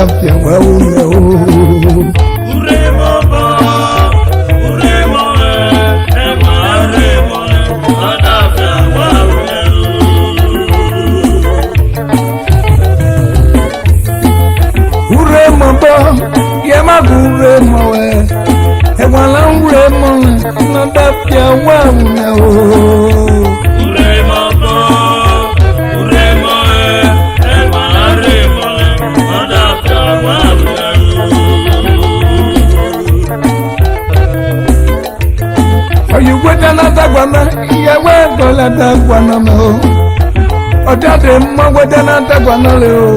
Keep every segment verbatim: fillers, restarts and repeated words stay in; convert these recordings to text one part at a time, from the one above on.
Afia wa wu mẹ o. Uremọ bọ, yẹ ma gu uremọ ẹ. Ẹwala uremọ ẹ, na da fia wa wu mẹ o. Uremọ bọ, uremọ ẹ, ẹwala uremọ ẹ, na da fia wa wu mẹ o. Oyi wẹdẹ na dagba mẹ, iyẹwẹ gọlẹ dagba na mẹ o. Ọdade mọ wẹdẹ na dagba na le o.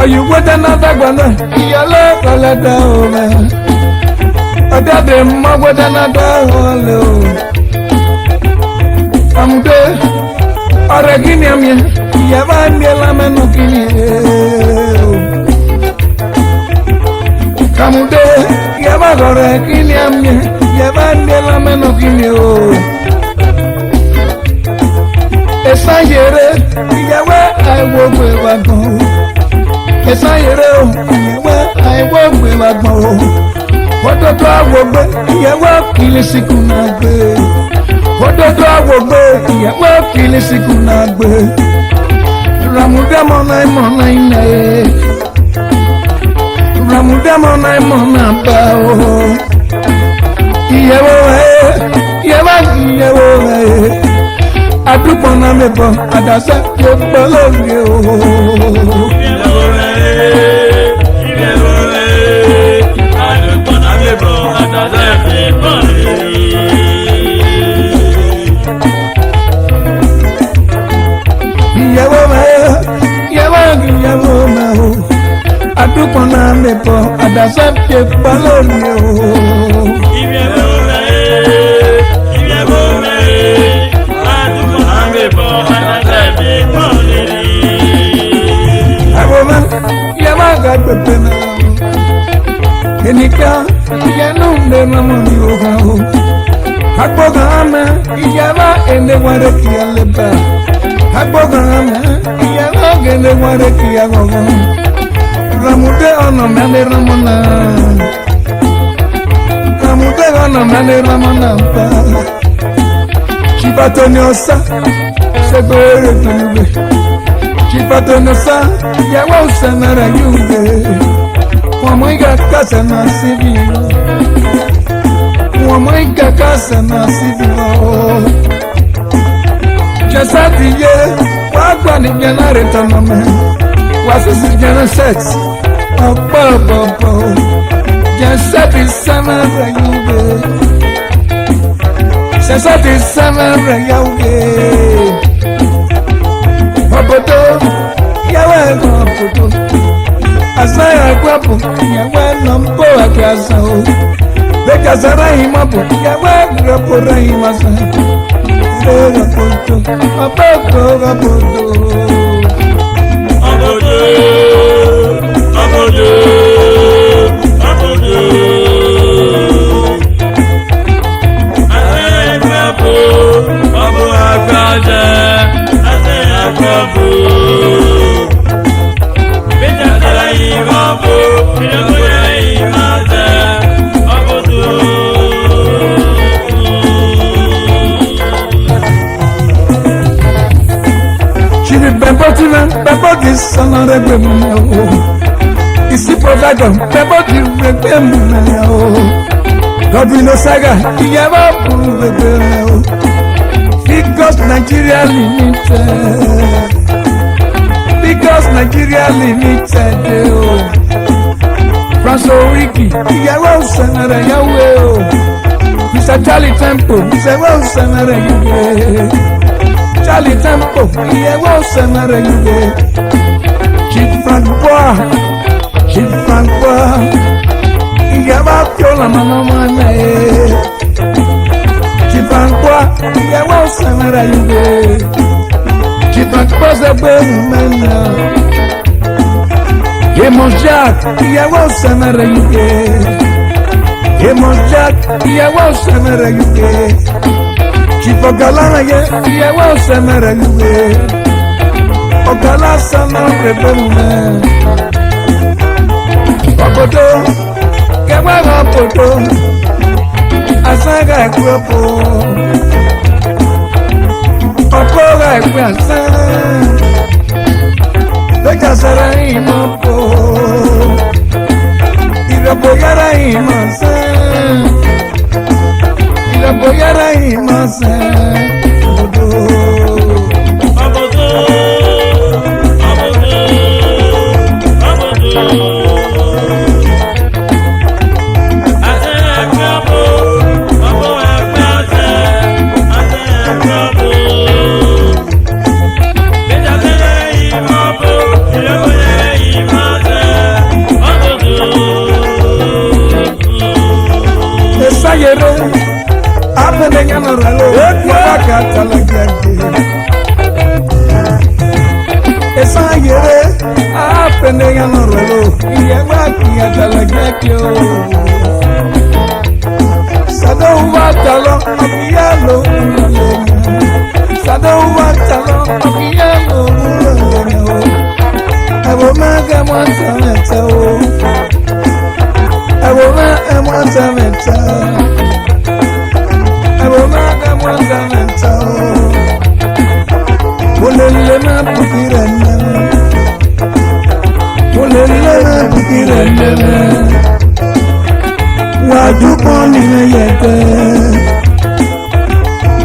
Oyi wẹdẹ na dagba mẹ, iyẹlẹ gọlẹ da o mẹ. Ọdade mọ wẹdẹ na da o le o. Amude, ọrẹ gini amie, iyẹwẹ amie lamẹ nu gini e o. Kamude, yẹ ma gọrẹ kini amie, yẹ ma mie lamẹ nọ kini o. Esan yere, iyẹwẹ aiwo gbe wa gbọn o. Esan yere o, iyẹwẹ aiwo gbe wa gbọn o. Ododo awo gbe, iyẹwẹ kili sikun na gbe. Ododo awo gbe, iyẹwẹ kili sikun na gbe. Ramude mọ na, mọ na ina e. Ramude mọ na, mọ na ba o. Iyẹwẹ, iyẹwẹ, iyẹwẹ. Adukpọn na mẹ bọ, adasa ye kpọ lórí o. Iyẹwẹ mẹ, iyẹwẹ, iyẹwẹ mẹ o. Adukpọn na mẹ bọ, adasa ye kpọ lórí o. Abo ma, ye ma ga pepe na. Enika, ye nu de ma mo ni o ga o. Agbo ga me, ye ma ene wa re ki a le ba. Agbo ga me, ye ma ene wa re ki a go go. Ramude ọna mẹ le Ramona. Ramude ọna mẹ le Ramona ba. Chibato ni osa, se gbere gbere. Chibato ni osa, ya wa usa na ra yuge. Wa mo iga kasa na sibi. Wa mo iga kasa na sibi. Jesati ye, wa gba ni bia na re tọmọ mẹ. Wa sisi jẹrẹ set. Ọpọ bọbọ. Jesati sana ra yuge. Sẹsẹ ti sẹmẹ rẹ ya wu ye. Obodo, yẹwẹ ẹgbọn obodo. Asa ya gba bu, yẹwẹ nọ mbo ẹgbẹ asa o. Bẹjẹ asa rẹ yin ma bu, yẹwẹ ẹgbẹ obo rẹ yin ma sa. Ẹgbẹ obodo, ọbẹ obodo, obodo. Obodo, obodo, obodo. Chibi bẹbọ ti mẹ, bẹbọ ti sọnọ rẹ gbẹ mu mẹ o. Isi provider, bẹbọ ti rẹ gbẹ mu mẹ o. Godwin Osaga, iyẹwẹ bu rẹ gbẹ mẹ o. Figures Nigeria Limited. Figures Nigeria Limited o. France Origi, iyẹwẹ ọsẹ na rẹ ya wu o. Mister Charlie Temple, iyẹwẹ ọsẹ na rẹ ya wu. Charlie Temple, iyẹwẹ ọsẹ na rẹ ya wu. Chief Frank Boa, Chief Frank Boa, iyẹwẹ afiola mama mama e. Chief Frank Boa, iyẹwẹ ọsẹ na rẹ ya wu. Chief Frank Boa sẹ gbẹ mu mẹ na. Amos Jack, iyẹwẹ ọsẹ na rẹ ya wu. Amos Jack, iyẹwẹ ọsẹ na rẹ ya wu. Chief Ogala ye, iyẹwẹ ọsẹ na rẹ ya wu. Ogala sa na rẹ gbẹ mu mẹ. Odo, kẹwẹ gha odo, asan gha ẹkue obo, ọkọ gha ẹkue asan, vbe ka sẹrẹ ima obo, irẹbo yara ima asan, irẹbo yara ima asan, odo. Esa yere, apene nya nọ rẹ lo, wa ka ta la gia de. Esa yere, apene nya nọ rẹ lo, iye wa ki ya ta la gia de o. Sado wa ta lọ, ọkiya lo, Sado wa ta lọ, ọkiya lo, ẹvbo mẹ gẹ mwa ta mẹ ta o. Ẹvbo mẹ, ẹ mwa ta mẹ ta. Ẹvbo mẹ, ẹ mwa ta mẹ ta o. Mo lele mẹ bukire nẹ. Mo lele mẹ bukire nẹ. Wa ju kpọn ni mẹ yẹtẹ.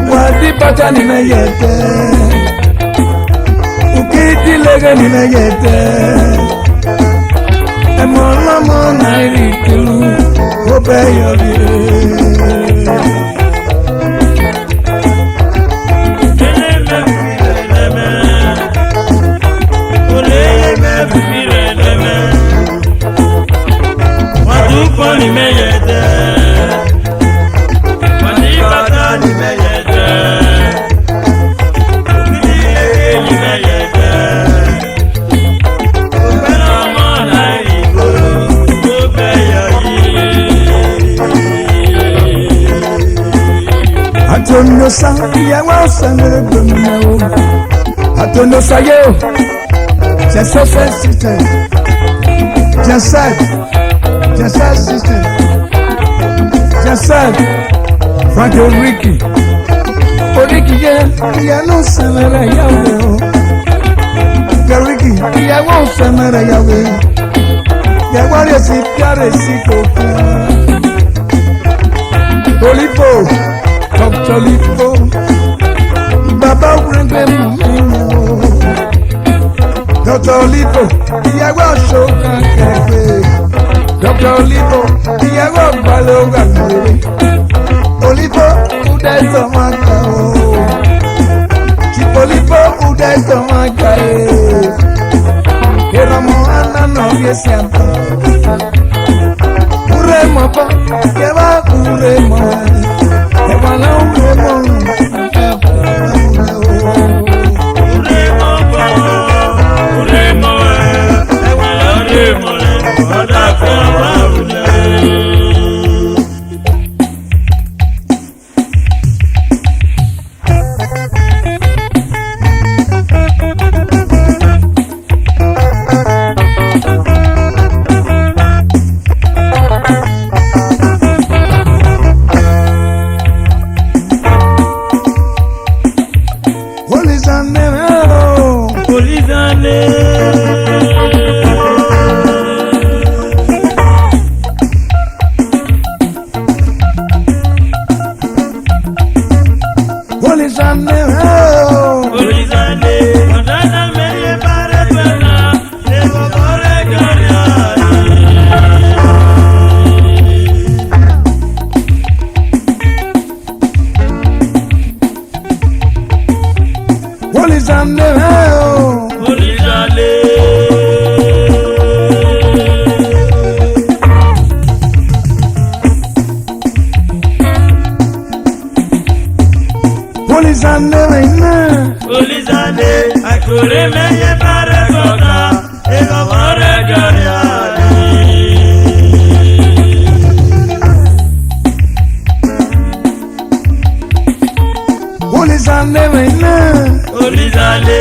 Wa di bata ni mẹ yẹtẹ. Uki di lege ni mẹ yẹtẹ. Ẹmọ ọlọmọ na ri kelu, obẹ yọ rire. Atondosa, iyawo sanere gbemina o. Atondosa yo. Joseph Sixteen. Joseph. Joseph Sixteen. Joseph. Frank Oriki. Oriki ye, iyanu sanere yawe o. Oriki, iyawo sanere yawe. Yawa re si piare si koko. Olipo. Doctor Olipo, Baba Urengbe mu. Doctor Olipo, iyawo aso kan kẹgbe. Doctor Olipo, iyawo gbalo gha lere. Olipo, ude so ma ka o. Chief Olipo, ude so ma ka e. Keramo ana no ye sianta. Uremo pa, ke va uremo. Ke va la uremo. Uremo pa, uremo, ke va la uremo. Oda ko va uremo. Olizane mero. Olizane. Olizane, oh. Olizane, Olizane, me ye pare pena, e bobore gloria. Olizane, oh. Olizane. Olizane, oh. Olizane, akore me ye pare kota. Olizane mena. Olizane.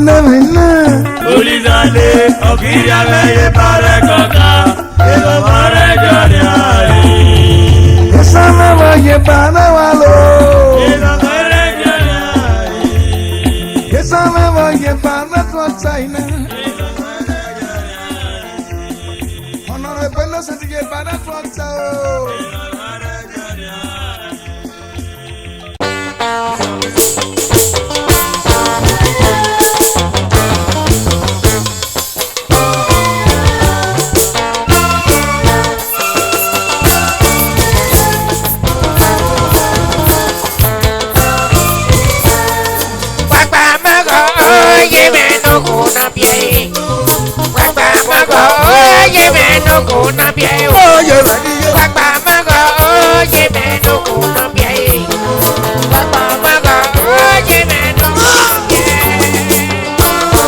Nemina. Olizande, ọkiri amẹ ye bare kọka, elo bare jọria. Esa mẹ wa ye bare wa lo. Elo bare jọria. Esa mẹ wa ye bare kọka ina. Honorable Innocent ye bare kọka o. Oye, me no go na bia o. Oye, me ni ye. Papa mago, oye, me no go na bia e. Papa mago, oye, me no go na bia e.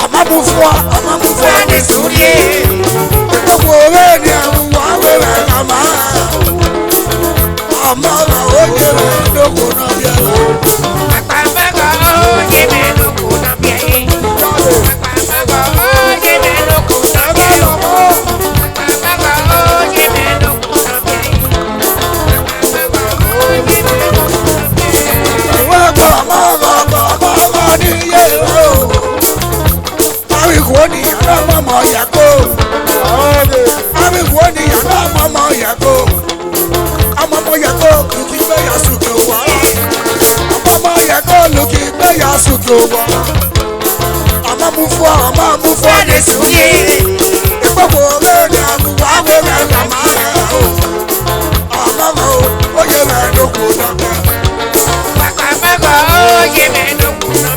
Amabufua, amabufua ni surie. Ekoko ore ni amu wa we we kama. Amara oye we doko na bia. Papa mago oye me doko na bia. Papa mago oye me doko na bia. Papa mago oye me doko na bia. Papa mago oye me doko na bia. Ewe ko amara, amara ni ye o. Arigho ni ana mama yako. Arigho ni ana mama yako. Amama yako, luki pe ya suke wa. Amama yako, luki pe ya suke wa. Amabufua, amabufua ni suye. Ekoko ore ni amu wa we we kama. Amama o, oye me doko na. Papa mago, oye me doko na.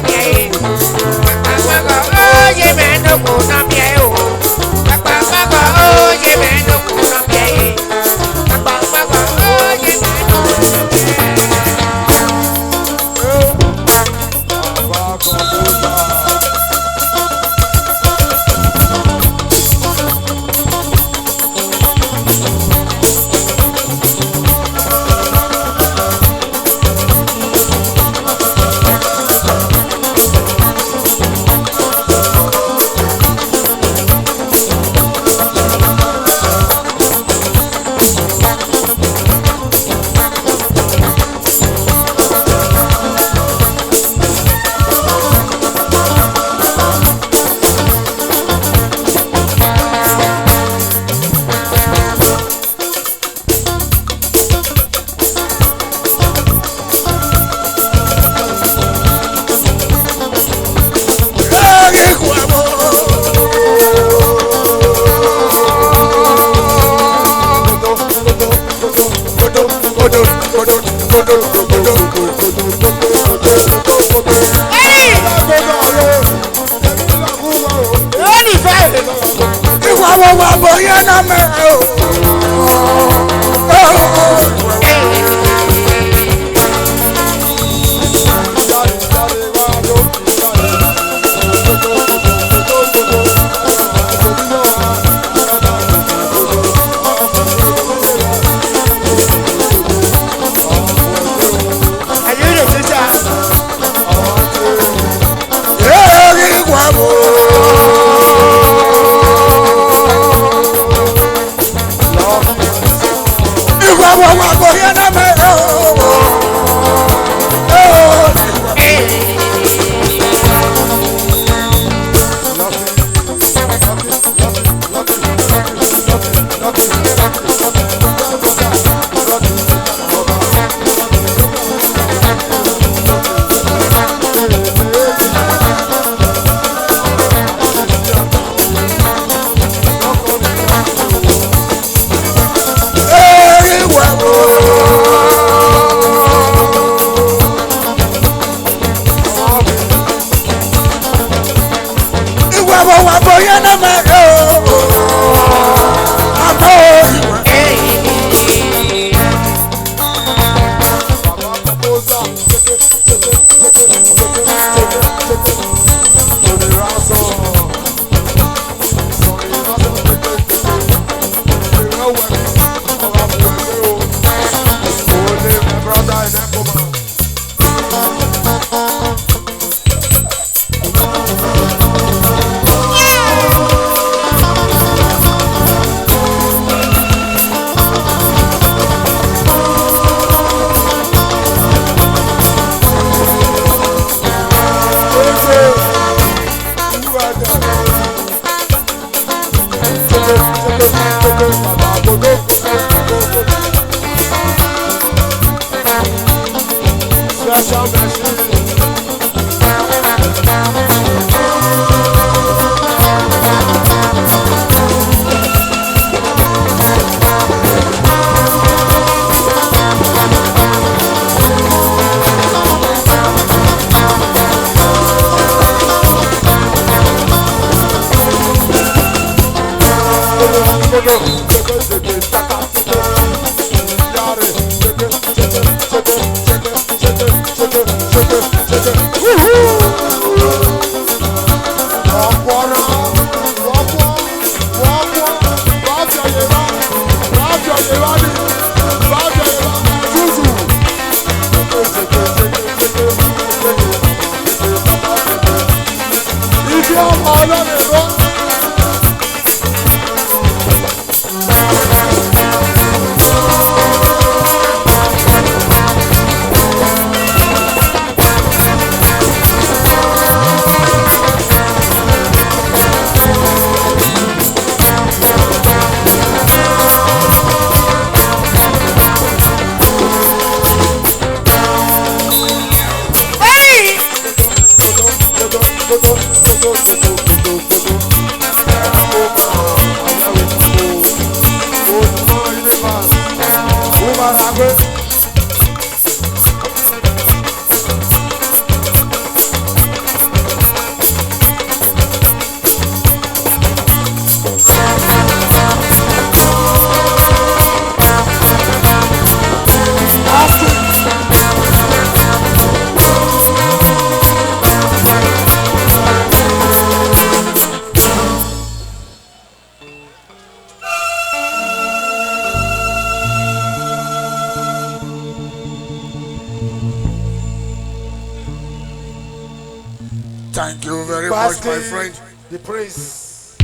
Thank you very much, my friend. The praise.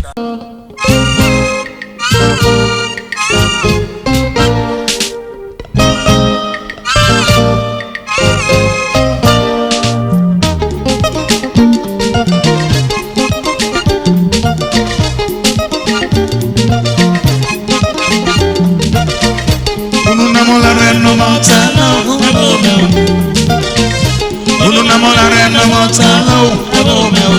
Unu na mọ la rẹ ne ọ ma ta na o, ẹvbo mẹ o. Unu na mọ la rẹ ne ọ ma ta na o, ẹvbo mẹ o.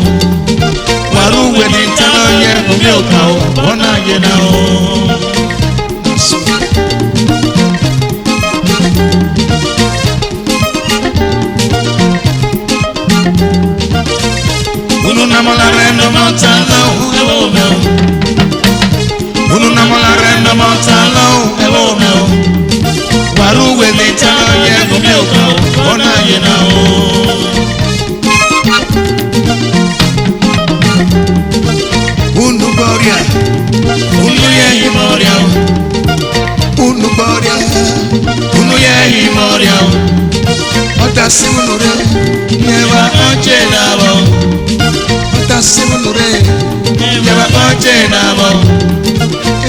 Wa ru uwẹ ne I ta na yẹ, u miẹn okaro, ọ na ye na o. Unu na mọ la rẹ ne ọ ma ta na o, ẹvbo mẹ o. Unu na mọ la rẹ ne ọ ma ta na o, ẹvbo mẹ o. Wa ru uwẹ ne I ta na yẹ, u miẹn okaro, ọ na ye na o. Unu gbọria, unu ye yi mọria o. Unu gbọria, unu ye yi mọria o. Ọta si unu rre, yẹ vba ọjẹ na vbọ. Ọta si unu rre, yẹ vba ọjẹ na vbọ.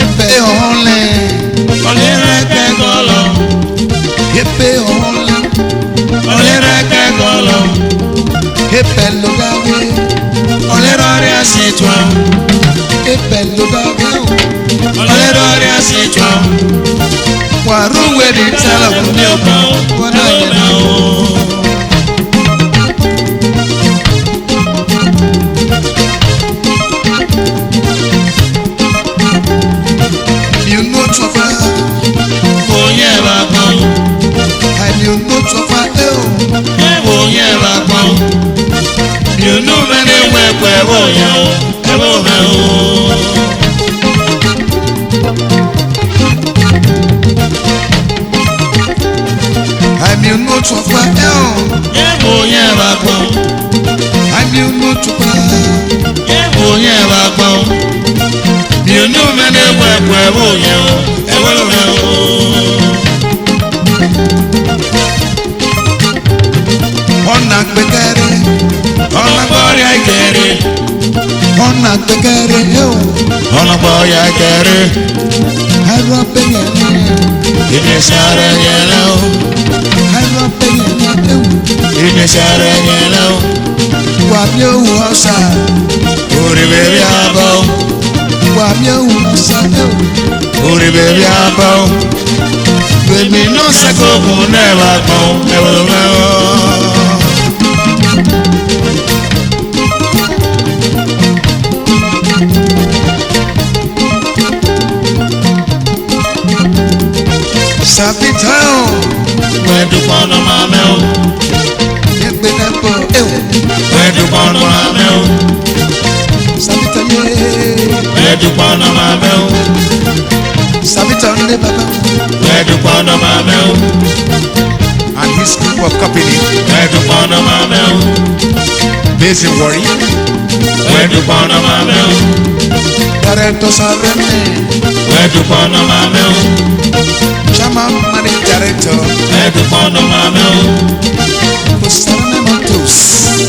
Epẹ ọhọnlẹ, ọlẹrẹ kẹgọlọ. Epẹ ọhọnlẹ, ọlẹrẹ kẹgọlọ. Epẹ lo daghe, ọlẹrẹ ọrẹ asi tuan. Epẹ lo daghe o, ọlẹrẹ ọrẹ asi tuan. Wa ru uwẹ ne I ta na o, u miẹn okaro, ọ na ye na o. Mi unu otu ọkpa. Oyin ẹvba kpọn. Ai mi unu otu ọkpa, e o. Oyin ẹvba kpọn. Mi unu mẹ ne wẹ ẹkpẹ vbe oyan o, ẹvbo mẹ o. Ai mi unu otu ọkpa, e o. Oyin ẹvba kpọn. Ai mi unu otu ọkpa. Oyin ẹvba kpọn. Mi unu mẹ ne wẹ ẹkpẹ vbe oyan o, ẹvbo mẹ o. Ọ na gbe kẹre, ọ na gbe ọria kẹre. Ọ na gbe kẹre, e o. Ọ na gbe ọria kẹre. Ẹrọ peyẹlẹ. Imẹsiarẹ yẹlẹ o. Ẹrọ peyẹlẹ, e o. Imẹsiarẹ yẹlẹ o. Wa miẹn ohu ọsa. Ori vbe via ba o. Wa miẹn ohu ọsa, e o. Ori vbe via ba o. Vbemi ne ọ sẹ ko gun nẹ vba gbọn, ẹvbo mẹ o. Sabitha o. Wẹ dukpọn nọ ma mẹ o. Egbe na kpọ, eh o. Wẹ dukpọn nọ ma mẹ o. Sabitha ye. Wẹ dukpọn nọ ma mẹ o. Sabitha ne baba. Wẹ dukpọn nọ ma mẹ o. And his group of company. Wẹ dukpọn nọ ma mẹ o. Based in Warri. Wẹ dukpọn nọ ma mẹ o. Director Sareme. Wẹ dukpọn nọ ma mẹ o. Chairman Managing Director. Wẹ dukpọn nọ ma mẹ o. Osareme Motors.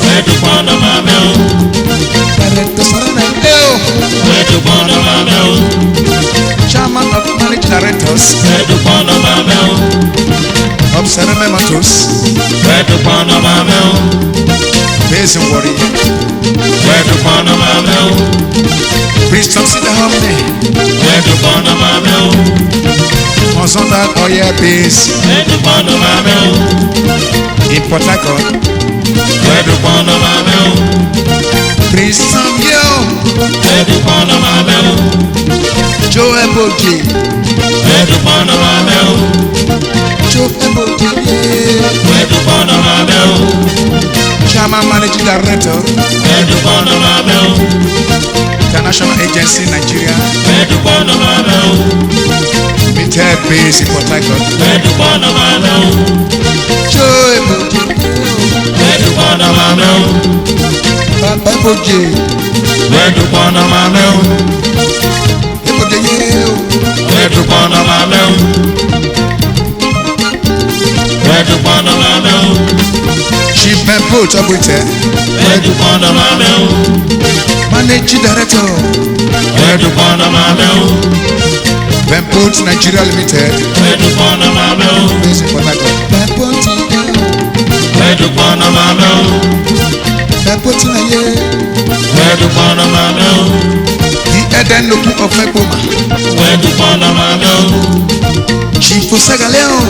Wẹ dukpọn nọ ma mẹ o. Director Sareme. Eh o. Wẹ dukpọn nọ ma mẹ o. Chairman of Managing Directors. Wẹ dukpọn nọ ma mẹ o. Of Sareme Motors. Wẹ dukpọn nọ ma mẹ o. Based in Warri. Wẹ dukpọn nọ ma mẹ o. Prince Thompson Dahomey. Wẹ dukpọn nọ ma mẹ o. Consultant Oil Base. Wẹ dukpọn nọ ma mẹ o. In Port Harcourt. Wẹ dukpọn nọ ma mẹ o. Prince Sam yo. Wẹ dukpọn nọ ma mẹ o. Joe Eboje. Wẹ dukpọn nọ ma mẹ o. Joe Eboje ye. Wẹ dukpọn nọ ma mẹ o. Chairman Managing Director. Wẹ dukpọn nọ ma mẹ o. International Agency Nigeria. Wẹ dukpọn nọ ma mẹ o. Limited base in Port Harcourt. Wẹ dukpọn nọ ma mẹ o. Joe Eboje. Wẹ dukpọn nọ ma mẹ o. Papa Eboje. Wẹ dukpọn nọ ma mẹ o. Eboje ye o. Wẹ dukpọn nọ ma mẹ o. Wẹ dukpọn nọ ma mẹ o. Chief Bempo Chobute. Wẹ dukpọn nọ ma mẹ o. Managing Director. Wẹ dukpọn nọ ma mẹ o. Bempo Nigeria Limited. Wẹ dukpọn nọ ma mẹ o. Based in Port Harcourt. Bempo ti ye o. Wẹ dukpọn nọ ma mẹ o. Bempo ti na ye. Wẹ dukpọn nọ ma mẹ o. The Eden Loku of Ekpoma. Wẹ dukpọn nọ ma mẹ o. Chief Osegale o.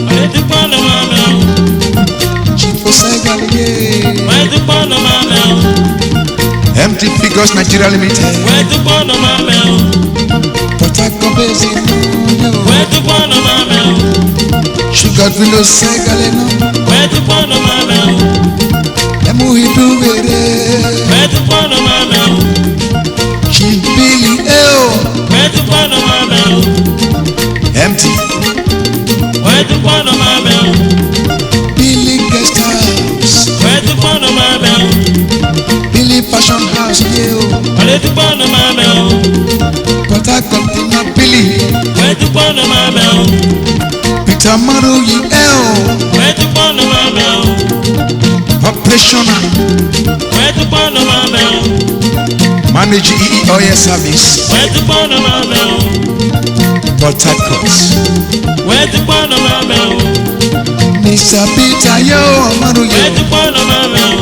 Wẹ dukpọn nọ ma mẹ o. Chief Osegale ye. Wẹ dukpọn nọ ma mẹ o. M D Figures Nigeria Limited. Wẹ dukpọn nọ ma mẹ o. Port Harcourt base. Wẹ dukpọn nọ ma mẹ o. Sugar Vino Segale no. Wẹ dukpọn nọ ma mẹ o. Emu hidu were. Wẹ dukpọn nọ ma mẹ o. Chief Billy Eo. Wẹ dukpọn nọ ma mẹ o. M D. Wẹ dukpọn nọ ma mẹ o. Billy Guest House. Wẹ dukpọn nọ ma mẹ o. Billy Fashion House ye o. Wẹ dukpọn nọ ma mẹ o. Port Harcourt na Billy. Wẹ dukpọn nọ ma mẹ o. Peter Maruyi Eo. Wẹ dukpọn nọ ma mẹ o. Operational. Wẹ dukpọn nọ ma mẹ o. Manage E E Oil Service. Wẹ dukpọn nọ ma mẹ o. Port Harcourt. Wẹ dukpọn nọ ma mẹ o. Mister Peter yo Maruyi. Wẹ dukpọn nọ ma mẹ o.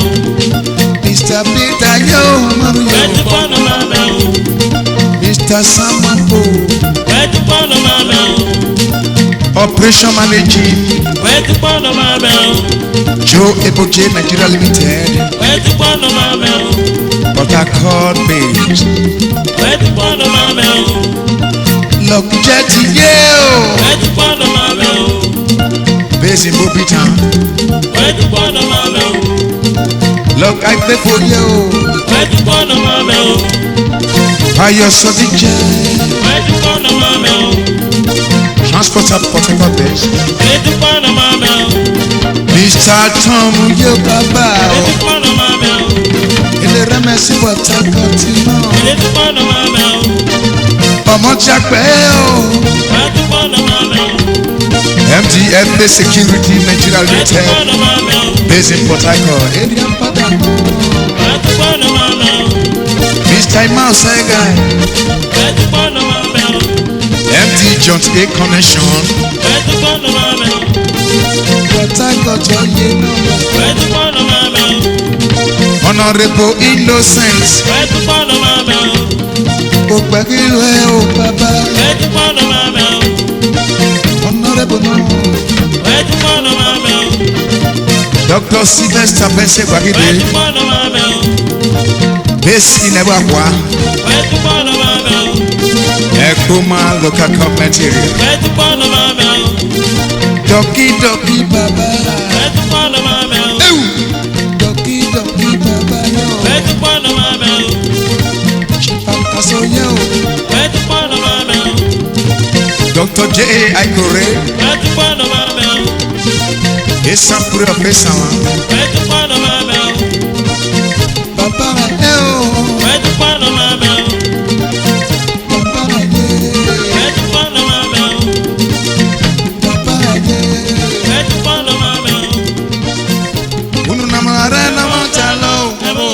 Mister Peter yo Maruyi. Wẹ dukpọn nọ ma mẹ o. Mister Samuel O. Wẹ dukpọn nọ ma mẹ o. Operation Managing. Wẹ dukpọn nọ ma mẹ o. Joe Eboje Nigeria Limited. Wẹ dukpọn nọ ma mẹ o. Port Harcourt based. Wẹ dukpọn nọ ma mẹ o. Luck Jet ye o. Wẹ dukpọn nọ ma mẹ o. Based in Bobi Town. Wẹ dukpọn nọ ma mẹ o. Luck Agbefo ye o. Wẹ dukpọn nọ ma mẹ o. Ayo Sodije. Wẹ dukpọn nọ ma mẹ o. Transporter Port Harcourt based. Wẹ dukpọn nọ ma mẹ o. Mister Tom yo baba Wẹ o. dukpọn nọ ma mẹ o. Ele remesi Port Harcourt no. Wẹ dukpọn nọ ma mẹ o. Ọmọ Jagbe o. Wẹ dukpọn nọ ma mẹ o. M D F A Security Nigeria Wẹ Limited. dukpọn nọ ma mẹ o. Based in Port Harcourt. Area father. Wẹ dukpọn nọ ma mẹ o. Mister Emma Osega. Wẹ dukpọn nọ ma mẹ o. M D John A Connection. Wẹ dukpọn nọ ma mẹ o. Port Harcourt ye no. Wẹ dukpọn nọ ma mẹ o. Honorable Innocent. Wẹ dukpọn nọ ma mẹ o. Ogbẹgilẹ o baba. Wẹ dukpọn nọ ma mẹ o. Honorable no. Wẹ dukpọn nọ ma mẹ o. Doctor Sylvester Bense Wẹ Gbagide. dukpọn nọ ma mẹ o. Based in Ebakwa. Wẹ dukpọn nọ ma mẹ o. Ekpoma local government area. Wẹ dukpọn nọ ma mẹ o. Dọki dọki baba. Ewu. Dọki dọki baba yo. Chipakaso ye o. Doctor J A Ikore. Esan pure ọfẹ esan wa. Baba ẹ o. Baba ẹ ye. Baba ẹ ye. Unu na mala rẹ na mọ ta lọ o.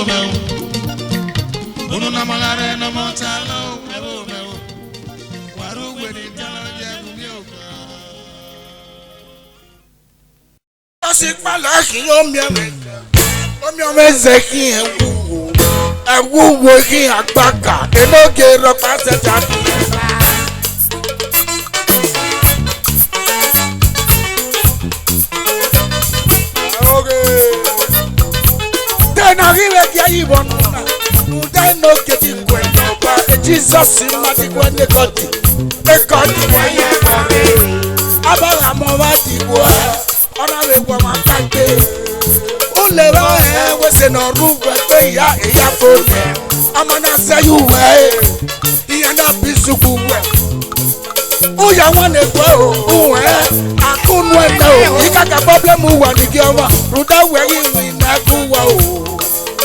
Unu na mala rẹ na mọ ta lọ o. Wa ru we ni ta lọ ye wu mi o. Osikpalọ khin omiọmọ, omiọmọ ẹzẹ khin ẹwu, ẹwu wo khin agbaka, enogie rọkpa sẹta. Dena ghi vbe gie yi vbọ nọ na, ude enogie di kue nọba, Jesus ma di kue nekọti, nekọti. Abagha mọ mwa di kue. Ọ na vbe guọmwa kagbe. U le vba hẹ wẹ sẹ ne ọ rre uwẹ gbe ya, eya fo nẹ. Ọmọ na sẹ ye uwẹ, iran na bi sukhu uwẹ. U ya wan ne kue o, uwẹ, a ku nuẹn nẹ o. I kaka problem uwa ni gie ọmwa, rhunmwuda uwẹ ghi winna gu uwa o.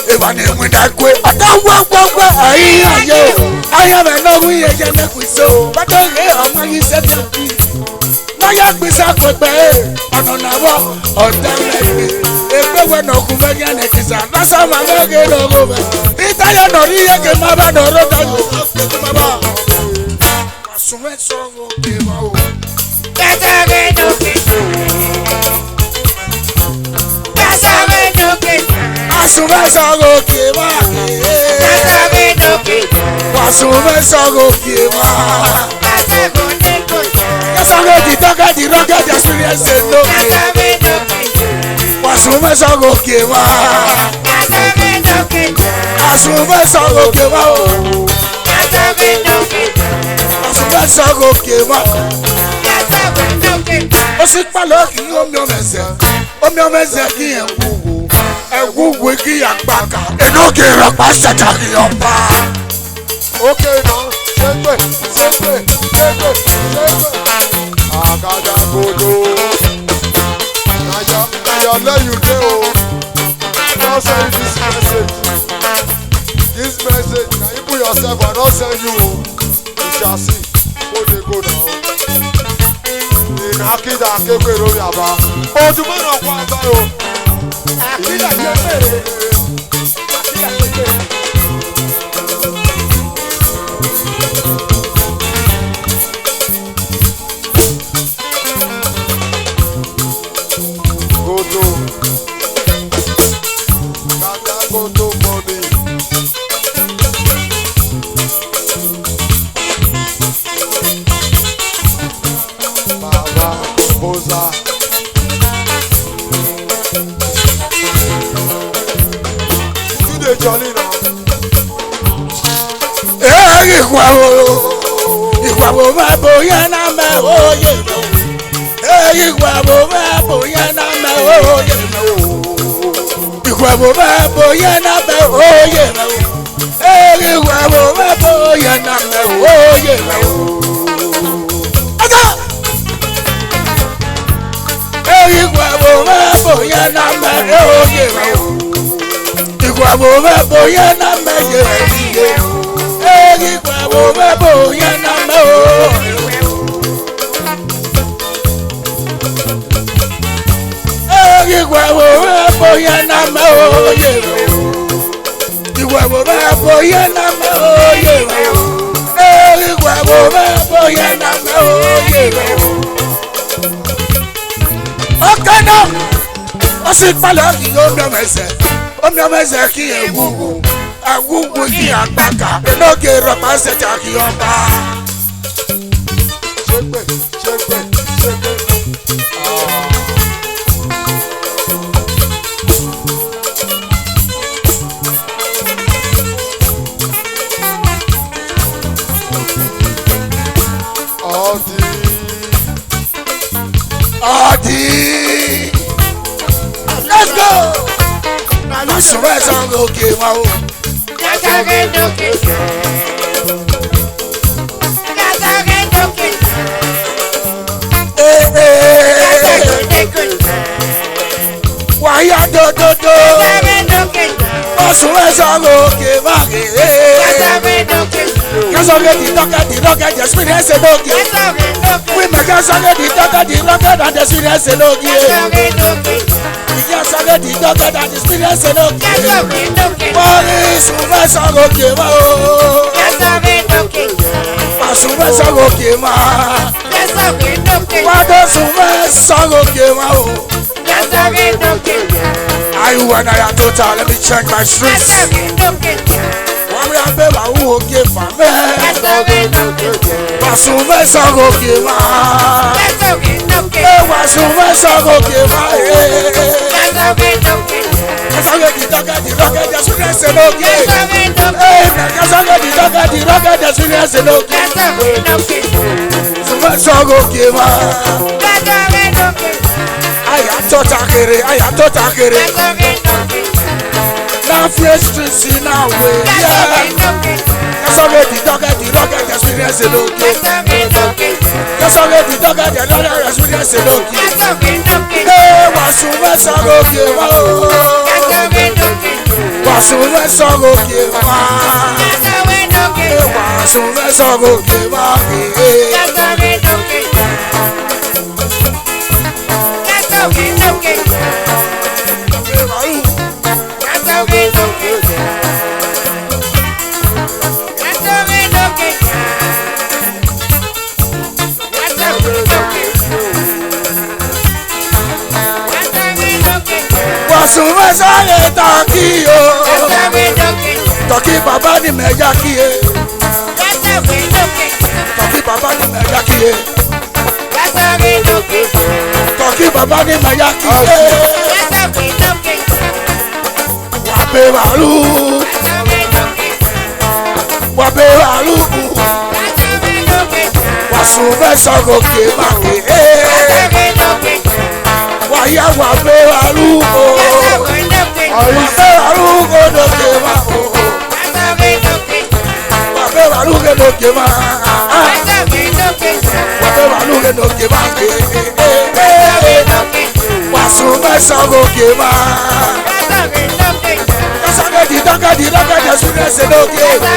Evba ne winna gue, ọ ta wẹ wẹ wẹ, a i gha ye o. A ya mwẹ ne ọ wi ye ye ne khui so. Wa do ghe ọmwa ghi sẹ ne bi. Na ya gbisa kpẹkpẹ, ọnọ na vbọ, ọda mwẹ gbe. Egbe wẹ ne ọ khu mwẹ ghian ne kisa, na sa ma mwẹ ghe ne ọ gho mwẹ. Ita ya ne ọ rri ye ke ma ba ne ọ rre otọ yo. Wa sun mwẹ sọ gho ke ma o. Wa sun mwẹ sọ gho ke ma. Wa sun mwẹ sọ gho ke ma. Yes, I know the talk and the rock and the experience and no. Wa sun mwẹ sọ gho ke ma. Wa sun mwẹ sọ gho ke ma o. Wa sun mwẹ sọ gho ke ma. Osikpalọ khin omiọmọ ẹzẹ, omiọmọ ẹzẹ khin ẹwu wo, ẹwu wo khin agbaka, enogie rọkpa sẹta khin ọba. Okay now, shegbe, shegbe, shegbe, shegbe. Agadagodo. Na your, na your leg you dey o. I don send you this message. This message, na you put yourself, I don send you o. You shall see. Go dey go now. Ina akida kekere lórí àbá. Ojúmọ́ náà kó àgbá o. Akida kekere. Godo. Kata godo money. Baba Boza. You dey jolly now. Hey, Ikhua o, Ikhua o, ma bo ya na me o ye me o. Hey, Ikhua o, ma bo ya na me o ye me o. Ikhua o, ma bo ya na me o ye me o. Eri wa wo ma bo ye na me o ye me o. Aja! Eri wa wo ma bo ye na me o ye me o. Ikhua wo ma bo ye na me ye ye. Eri wa wo ma bo ye na me o. Eri wa wo ma bo ye na me o ye me o. Ikhua wo ma bo ye na me o ye me o. Eri wa wo ma bo ye na me o ye me o. Okay now. Osikpalọ ki omiọmọ ẹzẹ. Omiọmọ ẹzẹ ki ẹwuwu. Ẹwuwu ki agbaka. Enogie rọkpa sẹta ki ọba. Shegbe, shegbe, shegbe. Ah. All the, Go! Na Osu vbe sọ ghe oke mwa o. Eh, eh, eh, eh. Wa hia dododo. Osu vbe sọ ghe oke mwa ghe. Ka sọ ghe the talk, the rugged, the experience no give. Women ka sọ ghe the talk, the rugged, and the experience no give. Iya sọ ghe the talk, the experience no give. Wa Osu vbe sọ ghe oke mwa o. Wa Osu vbe sọ ghe oke mwa. Wa Osu vbe sọ ghe oke mwa o. Ayu wa na ya total, let me check my streets. Wa mi a be ba u oke fa me. Wa Osu vbe sọ ghe oke mwa. Eh, Wa Osu vbe sọ ghe oke mwa, eh. Ka sọ ghe the talk, the rugged, the experience no give. Eh, ka sọ ghe the talk, the rugged, the experience no give. Osu vbe sọ ghe oke mwa. Aya tota kere, aya tota kere. Na fresh streets in our way, yeah. Ka sọ ghe the talk, the rugged, the experience no give. Ka sọ ghe the talk, the rugged, the experience no give. Eh, Wa Osu vbe sọ ghe oke mwa o. Wa Osu vbe sọ ghe oke mwa. Eh, Wa Osu vbe sọ ghe oke mwa. Eh, eh. Wa Osu vbe sọ ghe Turkey o. Turkey baba ni mẹ ya kie. Turkey baba ni mẹ ya kie. Turkey baba ni mẹ ya kie. Wa be wa lu. Wa be wa lu. Wa Osu vbe sọ ghe oke mwa ghe. Wa ya wa be wa lu o. Wa be wa lu ghe no oke mwa o. Wa be wa lu ghe no oke mwa. Wa be wa lu ghe no oke mwa. Wa Osu vbe sọ ghe oke mwa. Ka sọ ghe the talk, the rugged, the experience no give. Wa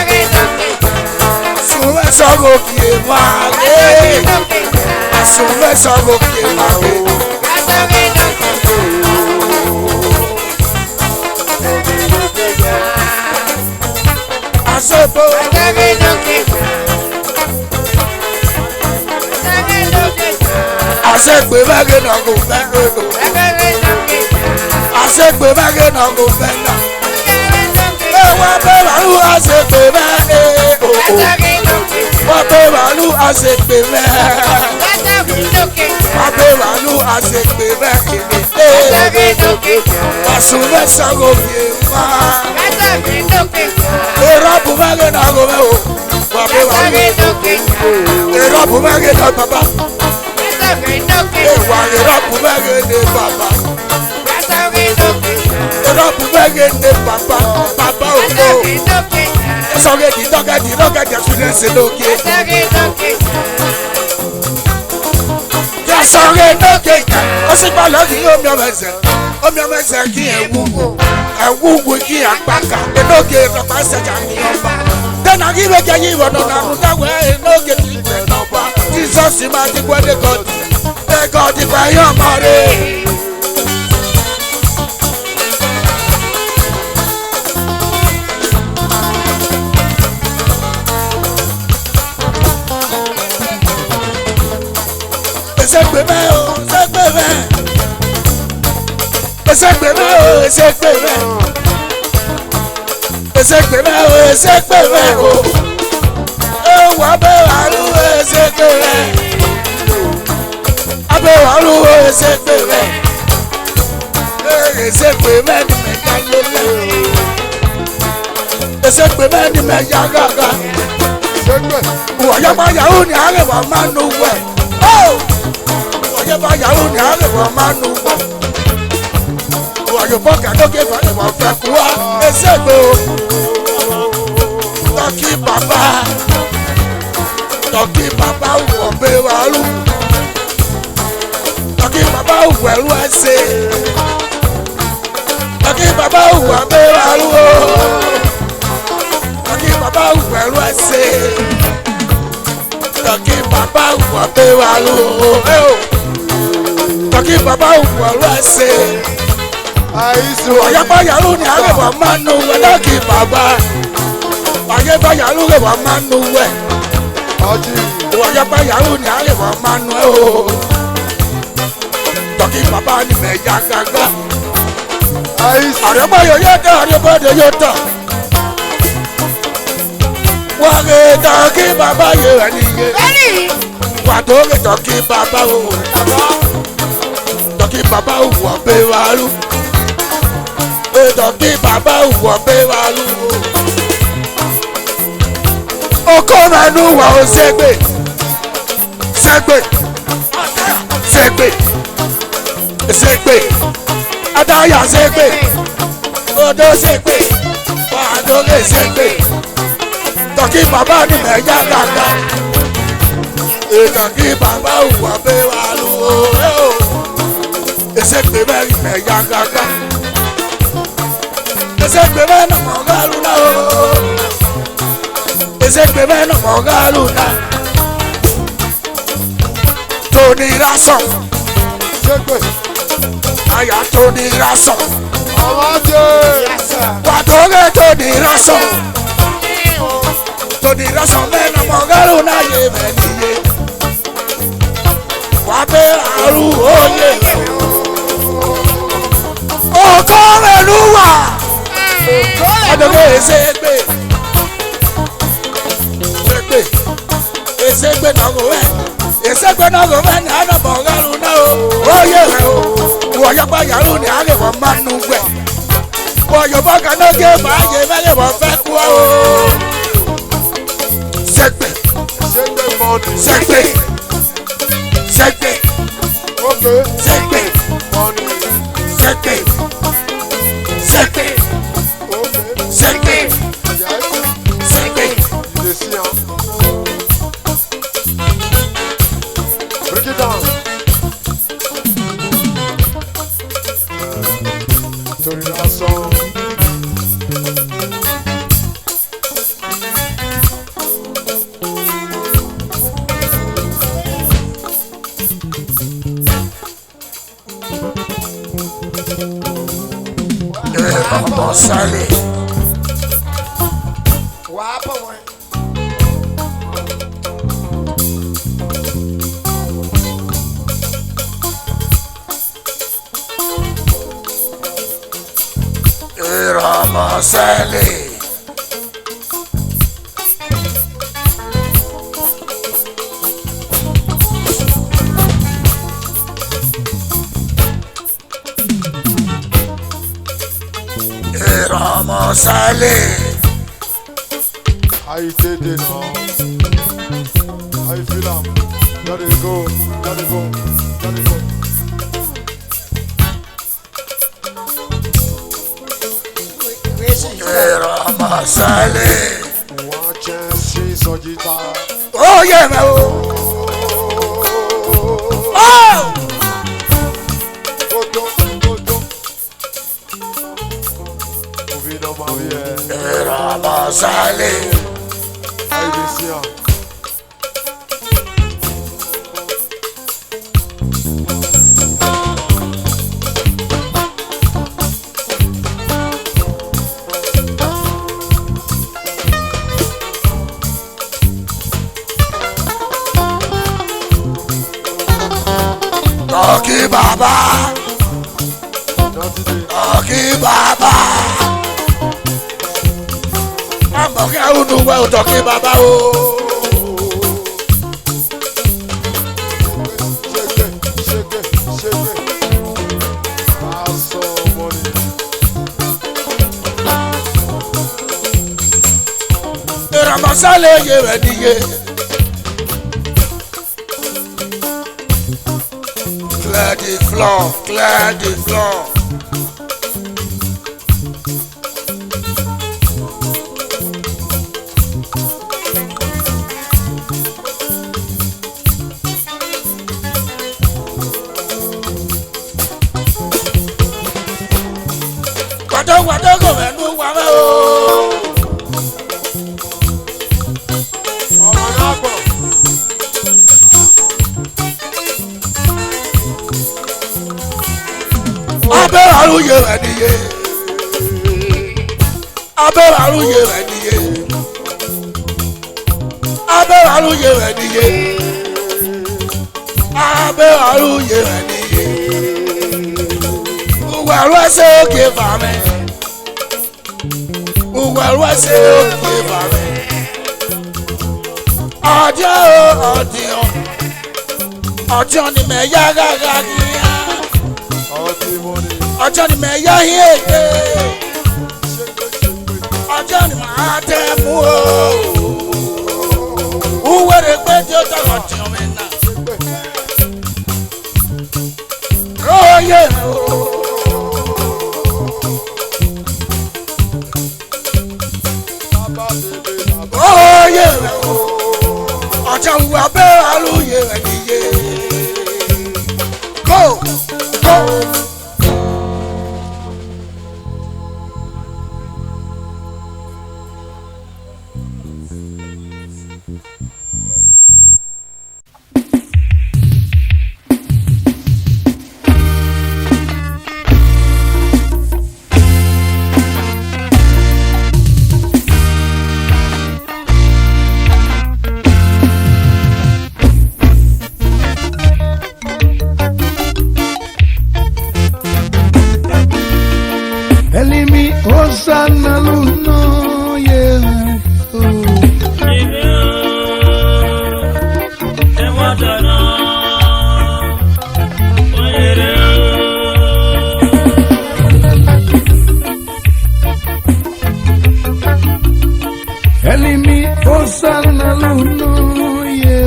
Osu vbe sọ ghe oke mwa. Wa Osu vbe sọ ghe oke mwa. Asepo. Asegbe mẹ ghe nọ gho mẹ ghe nọ. Asegbe mẹ ghe nọ gho mẹ nọ. E wa be wa lu asegbe mẹ e o o. Wa be wa lu asegbe mẹ. Wa be wa lu asegbe mẹ e e. Wa Osu vbe sọ ghe oke mwa. Erọbu mẹ ghe na gho mẹ o. Wa be wa lu. Erọbu mẹ ghe na baba. E wa erọbu mẹ ghe na baba. Erọbu mẹ ghe na baba. Baba o o. Ka sọ ghe the talk, the rugged, the experience no give. Ka sọ ghe no give. Osigba lọghi omiọmọ ẹzẹ. Omiọmọ ẹzẹ ghi ẹwu. Ẹwu wu ghi akpaka. Enoke rọkpa sẹja ni ọba. Dena ghi vbe kẹ yi vọ nọ na rhunmwuda wẹ enoke ti vẹ nọ ọba. Jesus ma ti guẹ ne God. Ne God vẹ ayọn ọmọ rẹ. Esegbe mẹ o, esegbe mẹ. Esegbe mẹ o, esegbe mẹ. Esegbe mẹ o, esegbe mẹ o. E wa be wa lu esegbe mẹ. A be wa lu esegbe mẹ. E, esegbe mẹ ni mẹ ya lele. Esegbe mẹ ni mẹ ya ghagha. Uwa ya ba ya uni aghe wa ma nu wẹ. Oh! Uwa ya ba ya uni aghe wa ma nu wẹ. Uwa Yobọ ka no ke fa, ebo fẹ kua, ese gbe o. Tọki baba, tọki baba, uwọ be wa lu. Tọki baba, uwọ lu ese. Tọki baba, uwọ be wa lu o. Tọki baba, uwọ lu ese. Tọki baba, uwọ be wa lu o. Eh o. Tọki baba, uwọ lu ese. Aisu. Wayakpa yalu ni aghe wa manu we, tọki baba. Wayakpa yalu ghe wa manu we. Ọjị. Wayakpa yalu ni aghe wa manu e o. Tọki baba ni mẹ ya gaga. Aisu. Arioba yo yo ta, arioba de yo ta. Wa ghe tọki baba ye wa ni ye. Bẹ́ẹ̀ni. Wa do ghe tọki baba o. Tọki baba, uwọ be wa lu. E tọki baba, uwọ be wa lu. Oko mẹ nu wa o, segbe. Segbe. Segbe. Segbe. Adaya segbe. Odo segbe. Wa do ghe segbe. Tọki baba ni mẹ ya gaga. E tọki baba, uwọ be wa lu o, e o. Ese gbe mẹ ni mẹ ya gaga. Ese gbe mẹ nọ mọ gha lu na o. Ese gbe mẹ nọ mọ gha lu na. Tony Rason. Segbe. Aya Tony Rason. Ọmọdé. Wa do ghe Tony Rason. Tony Rason mẹ nọ mọ gha lu na ye mẹ ni ye. Wa be aru oye. Oko mẹ nu wa. Adoghe ese gbe. Ese gbe. Ese gbe na go we. Ese gbe na go we, na na bo galu na o. Oye we o. Wo ya pa yalu ni age wa manu we. Wo yo ba ka no ge ma ye me ge wa fe ku o. Segbe. Segbe money. Segbe. Segbe. Okay. Segbe. Money. Segbe. Segbe. Okay. Segbe. Yes. Segbe. You dey see am? Break it down. Tony Rason. Ẹ, ọmọ Sálẹ̀. Wàá bọ̀ wọ́n. Ẹ, ọmọ Sálẹ̀. Ẹ, ọmọ Sálẹ̀. How you take dey now? How you feel am? Just dey go, just dey go, just dey go. Ẹ, ọmọ Sálẹ̀. Wọ́n jẹ́ sí sọ́jítà. Ó yẹ mẹ́ o. Ó! Kótó, kótó. Obi náà máa wí ẹ. Ẹ, ọmọ Sálẹ̀. How you dey see am? Tọki baba. Tọki baba. Amọ̀kẹ́ arúnú wẹ̀ ò tọki baba o. Shake it, shake it, shake it. Pass some money. Ẹ, ọmọ Sálẹ̀ ye wẹ̀ ni ye. Clear the floor, clear the floor. Wa do gho mwẹ ne uwa mwẹ o. Ọmọ na gbọ. Abẹ gha ru ye vbe niye. Abẹ gha ru ye vbe niye. Abẹ gha ru ye vbe niye. Abẹ gha ru ye vbe niye. Uwa ru ẹse oke va mwẹ. Uwa ru ẹse oke va mwẹ. Ọdiọn o, ọdiọn. Ọdiọn ni mẹ ya gha gha khian. Ọdiọn ni mẹ ya hin egbe. Ọdiọn ni ma tẹ mu o. Uwere gbe di otọ ọdiọn mwẹ na. Oye o. Oye o. Ọdiọn uwa bẹ gha ru ye vbe niye. Go, go. Elimi Hosanna lu nọ ye. Elimi Hosanna lu nọ ye.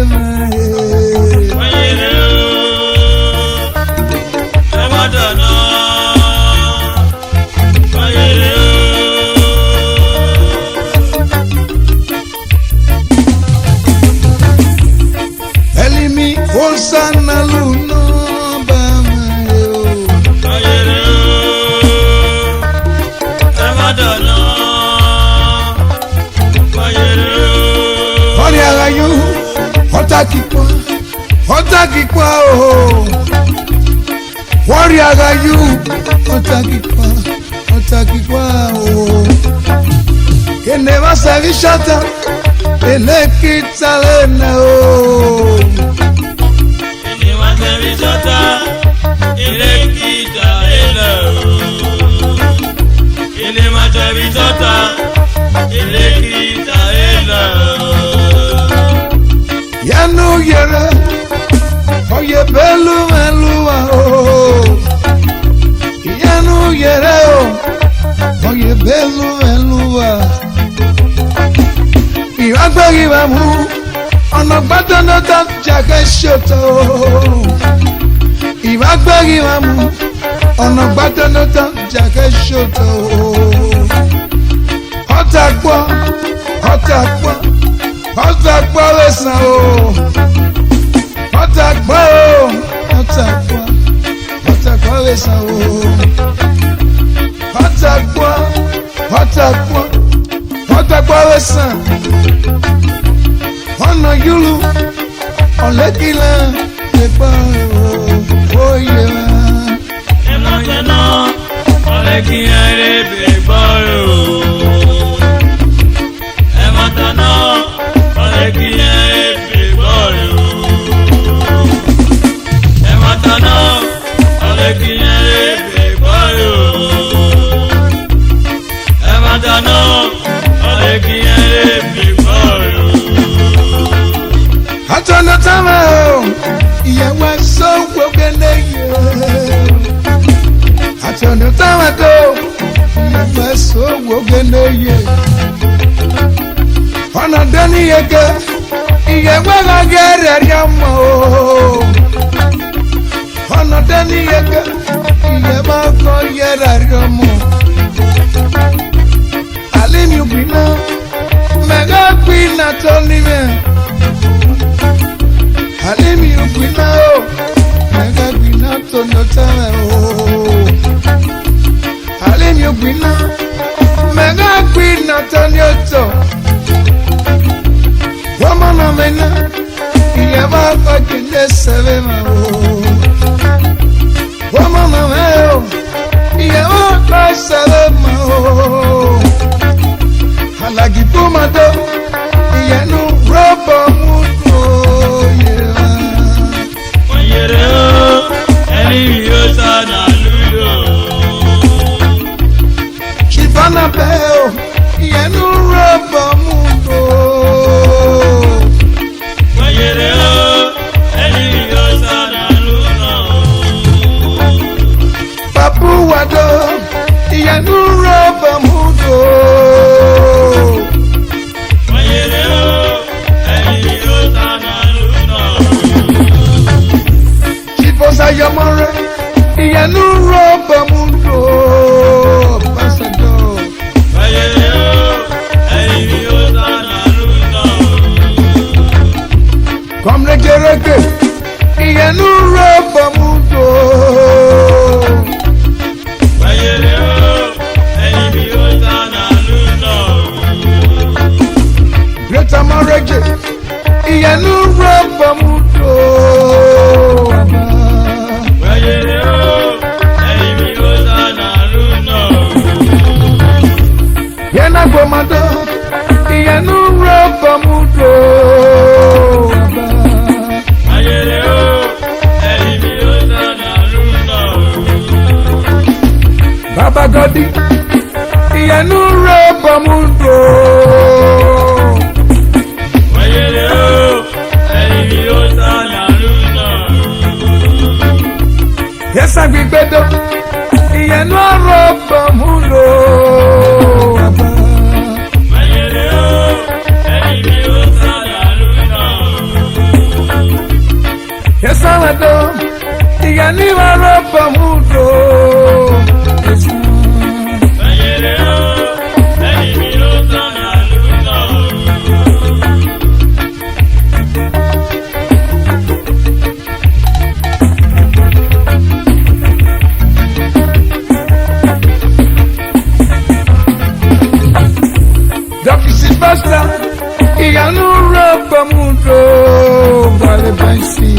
Elimi Hosanna lu nọ ba mwẹ o. Ọni agha yu, ọta ki kpa, ọta ki kpa o. Wari agha yu, ọta ki kpa, ọta ki kpa o. Kene mha sẹ ghi shọta, ene ki ta lena o. Kene mha sẹ ghi shọta, ene ki ta lena o. Kene mha sẹ ghi shọta, ene ki ta lena o. Yanu yere, oye belu melu wa o. Yanu yere o, oye belu melu wa. Ivagbe ghi va mu, ọnọ gba tọn nọ tọn jake shoto. Ivagbe ghi va mu, ọnọ gba tọn nọ tọn jake shoto. Ọta kpọ, ọta kpọ, ọta kpọ vbe esan o. Ọta kpọ o, ọta kpọ, ọta kpọ vbe esan o. Ọta kpọ, ọta kpọ, ọta kpọ vbe esan. Ọnọ yulu, ọlekila, ekpa o, oye. Ẹmwata nọ, ọlẹkiyan rre be gbọre o. Ẹmwata nọ, ọlẹkiyan rre be gbọre o. Ẹmwata nọ, ọlẹkiyan rre be gbọre o. Ẹmwata nọ, ọlẹkiyan rre be gbọre o. Atọnọ tama o, iye wa so wo gene ye. Atọnọ tama do, iye wa so wo gene ye. Ọna deni yeke, iye wa ga gere ri ọmọ o. Ọna deni yeke, iye wa ga gere ri ọmọ. Alimi ugbina, mẹ gha gbina toni mwẹ. Alimi ugbina o, mẹ gha gbina toni ota mwẹ o. Alimi ugbina, Ese vbe ma o. Wa ma ma mẹ o. Iye wa ka ese vbe ma o. Alagi bu ma do. Iye nu rọbọ mu do ye. Wayere o, eni yo sa na lulo. Shivana bẹ o, iye nu rọbọ mu do. Wayere o, eni yo sa na lulo. Papu wa do, iye nu rọbọ mu do. Wayere o, eni yo sa na lulo. Chifosa yamore, iye nu rọbọ mu do, Ambassador. Comrade Jerege, iye nu rọbọ mu do. Greater Marege, iye nu rọbọ mu do, Baba. Ye na gbo ma do, iye nu rọbọ mu do, Baba. Baba Godi, iye nu rọbọ mu do, Wayere o, eni yo sa na lulo. Ye sa gbigbe do, iye nu rọbọ mu do, Baba. Wayere o, eni yo sa na lulo. Ye sa wa do, iye ni wa rọbọ mu do, Jesu. Doctor Sylvester, iye nu rọbọ mu do, vale baisi.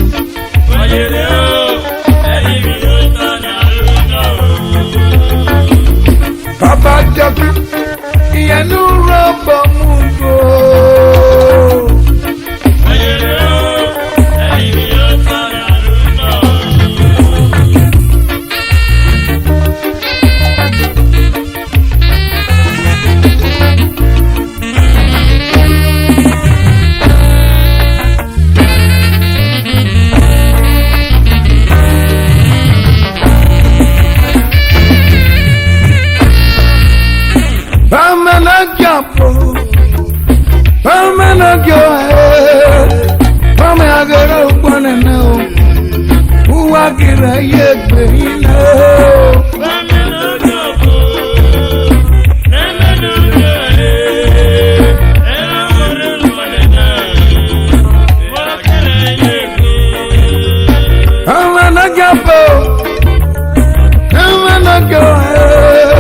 Baba Jabi, iye nu rọbọ mu do. Bamena gapo, bamena gyo, eh, bame agero kwanena o, uwa kira ye gbe ina o. Amana gapo, amana go, eh,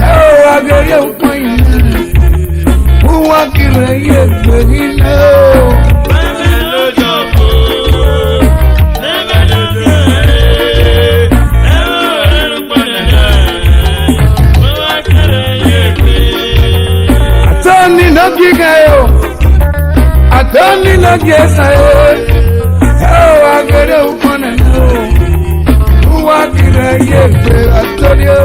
eh, agere ukwaina, uwa kire ye kwegina. Atani no gigayo, atani no gesa yo. Eo agere ukone no. Uwa kire ye pe atani o.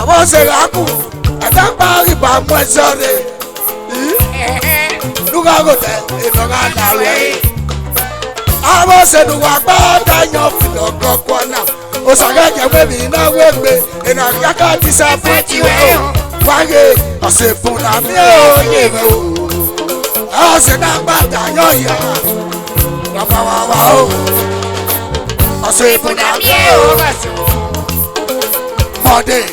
Mose gha ku, ẹdẹ kpa ghi ba mu ẹzọ rre. Ii, ne u gha gho tẹ, enọ gha la ruẹ. Avbe ọse ne uwa gba da yan filọ gọ kua na. Osa ghẹ gie wẹ emwi na wegbe, ena gha ka disappoint wẹ o. Wa ghe, ọse bun na miẹn oye mwẹ o. Ọse na gba da yan ya. Wa wa wa wa o. Ọse bun na miẹn o. Monday.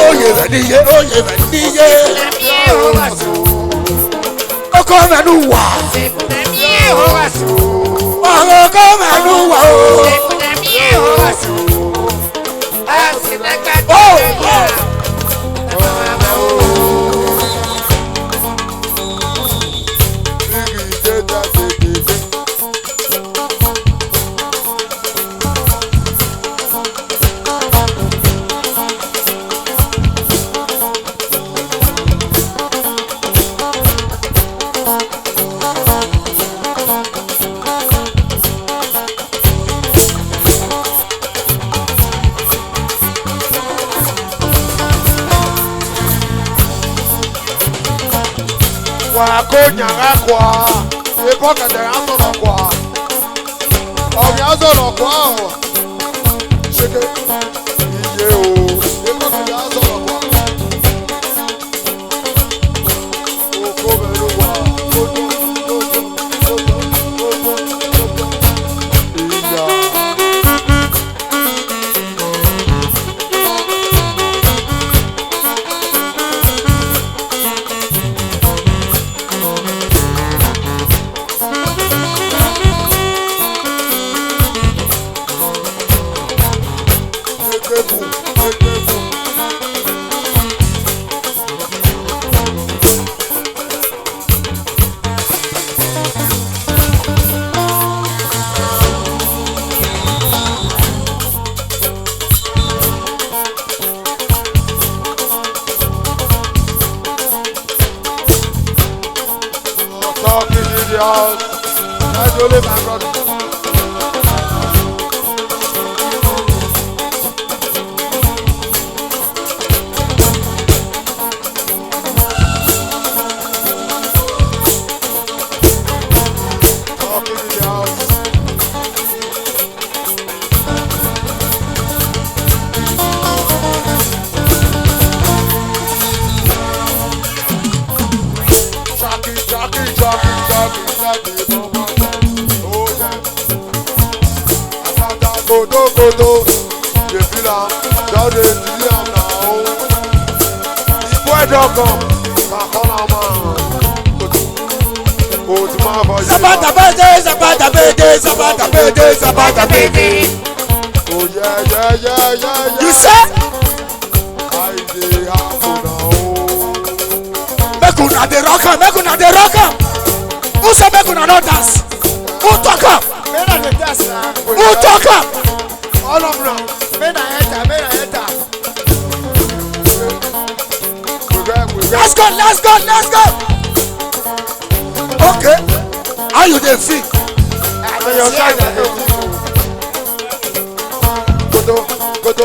Oye vẹ niye, oye vẹ niye. Oko mẹ nu wa. Ọgọ oko mẹ nu wa o. Oh, oh. Wa ko nya gha kua, ebọ kẹdẹ gha sọnọ kua. Ọ ghi a sọnọ kua o. Sheke. Iye o. Ebọ kẹdẹ gha sọnọ kua. Oko mẹ nu wa. Iya. Talking in the house. That's only my brother. Talking in the house. Shaki, shaki, shaki, shaki, shaki, mama. Oh, yeah. Asada, kodo, kodo. Dey feel am, just dey feel am now. The boy don come, Kakana man. Old man for you. Zapata bede, zapata bede, zapata bede, zapata bede. Oh yeah, yeah, yeah, yeah, yeah. You say? I dey happen now. Make una dey rock am, make una dey rock am. Who say make una no dance? Who talk am? Make una dey dance na. Who talk am? All of una. Make una enter, make una enter. We get, we get. Let's go, let's go, let's go. Okay. How you dey feel? I dey feel am. Koto, koto.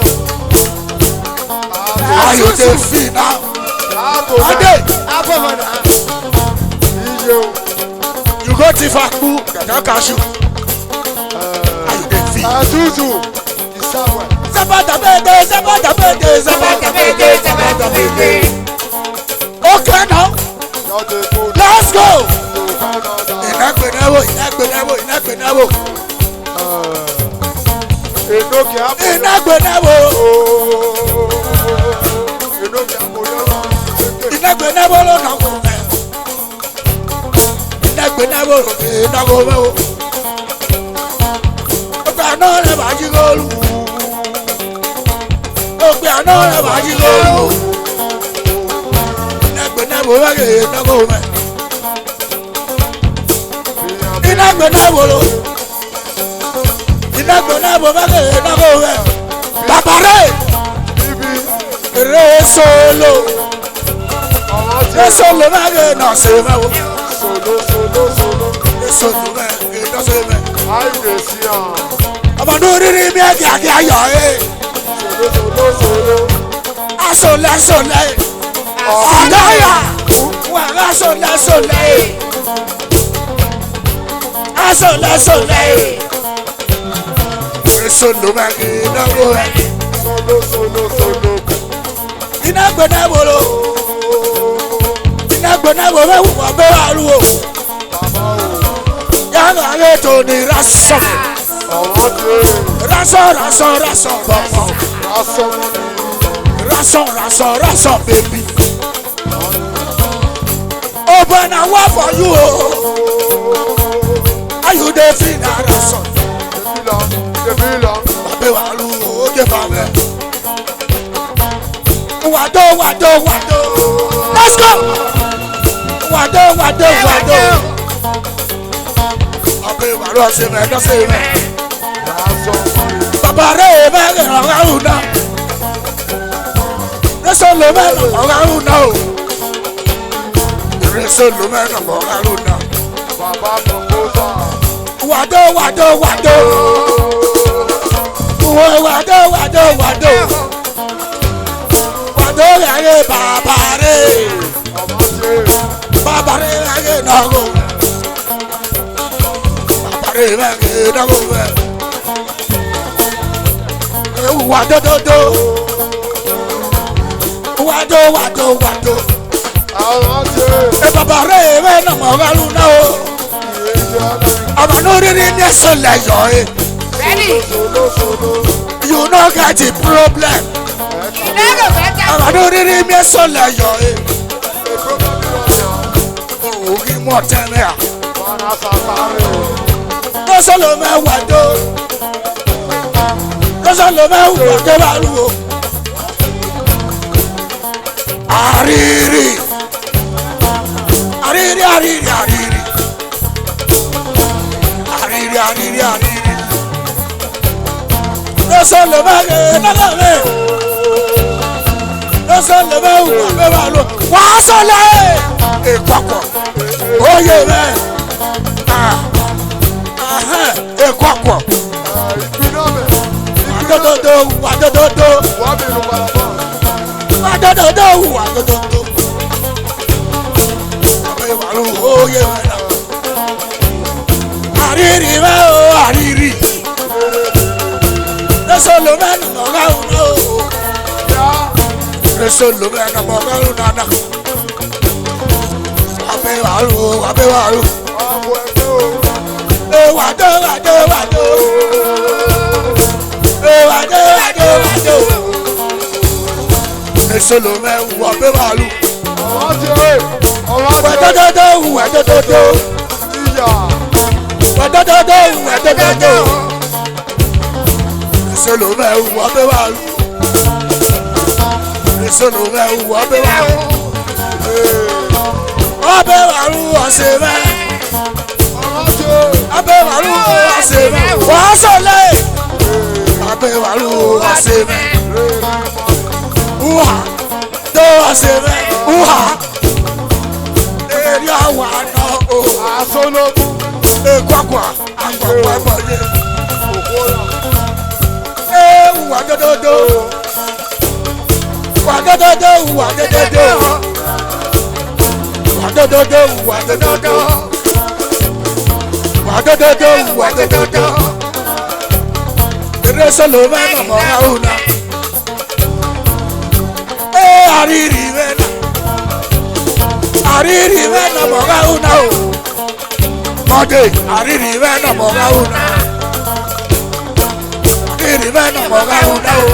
How you dey feel now? Ade. You go thief akpu, kaka cashew. How you dey feel? Azuzu. Zapata bede, zapata bede, zapata bede, zapata bede. Okay now. Let's go. Inagbe na wo, inagbe na wo, inagbe na wo. Inagbe na wo. Inagbe na wo lo na wo. Inagbe na wo, inagbe na wo. Okpia nọ rẹ vba yi gholu. Okpia nọ rẹ vba yi gholu. Inagbe na wo, inagbe na wo. Inagbe na wo lo. Inagbe na wo, inagbe na wo. Baba re. Re solo. Esolo mẹ ghe nọ se mẹ o. Solo, solo, solo. Esolo mẹ ghe nọ se mẹ. Ayi de si an. Ọmọ nu riri mi ẹgiagia yọ e. Solo, solo, solo. Asolẹ, asolẹ. Ọdọ ya. Wà á solẹ, solẹ. Asolẹ, solẹ. Esolo mẹ ghe nọ se mẹ. Solo, solo, solo. Ina gbe na bolo. Ina gbe na bolo, wẹ wọ be wa lu o. Ya na le to ni raso. Raso, raso, raso, baba. Raso, raso, raso, baby. Open a wall for you, oh. Are you the final raso? Babe wa lu o, je fa me. Wado, wado, wado. Let's go. Wado, wado, wado. Abe wa lo se me, lo se me. Baba re me, lo ga una. Resolo me, lo ga una o. Resolo me, lo ga una. Baba no cosa. Wado, wado, wado. Wo wado, wado, wado. Wado gha ghe baba re. Baba re gha ghe nọ gho. Baba re gha ghe nọ gho. Wado, do, do. Wado, wado, wado. E baba re me na mo gha lu na o. Ọmọ nu riri mi ẹsolẹ yọ e. Ready? You no get the problem. Ọmọ nu riri mi ẹsolẹ yọ e. Ogi mọ tẹmẹ a. Resolo mẹ wado. Resolo mẹ wado ke ba lu o. Ariri. Ariri, ariri, ariri. Ariri, ariri, ariri. Resolo mẹ ghe nọ se mẹ. Resolo mẹ wọ be wa lu. Wa solẹ. Ekwakwa. Oye mẹ. Ah. Aha. Ekwakwa. Wa do do do, wa do do do. Wa do do do, wa do do do. Abe wa lu, oye wa na. Ariri mẹ o, ariri. Resolo mẹ na mo gha una o. Resolo mẹ na mo gha una na. Abe wa lu, abe wa lu. E wado, wado, wado. E wado, wado, wado. Resolo mẹ wọ be wa lu. Wẹ dododo, wẹ dododo. Wẹ dododo, wẹ dododo. Resolo mẹ wọ be wa lu. Resolo mẹ wọ be wa lu. Ọ be wa lu, ọ se mẹ. Abe wa lu, ọ se mẹ. Wa solẹ. Abe wa lu, ọ se mẹ. Uha. Do, ọ se mẹ. Uha. Eri awa nọ o. Asolobu. Ekwakwa. Akwakwa bọye. E wa dododo. Wa dododo, wa dododo. Wa dododo, wa dododo. Wa dododo, wa dododo. Resolo mẹ na mo gha una. E ariri mẹ na. Ariri mẹ na mo gha una o. Mọde, ariri mẹ na mo gha una. Ariri mẹ na mo gha una o.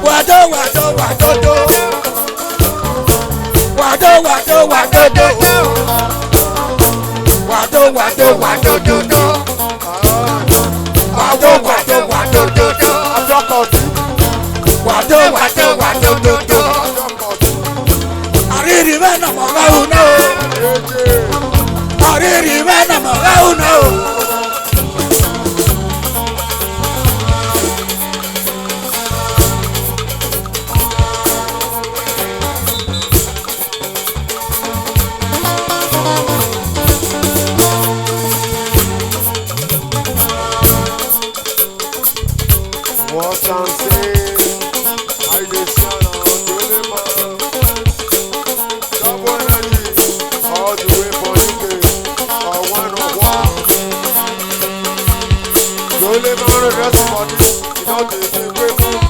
Wado, wado, wado do. Wado, wado, wado do. Wado, wado, wado do do. Wado, wado, wado do do. Wado, wado, wado do do. Ariri mẹ na mo gha una o. Ariri mẹ na mo gha una o. Egbe kan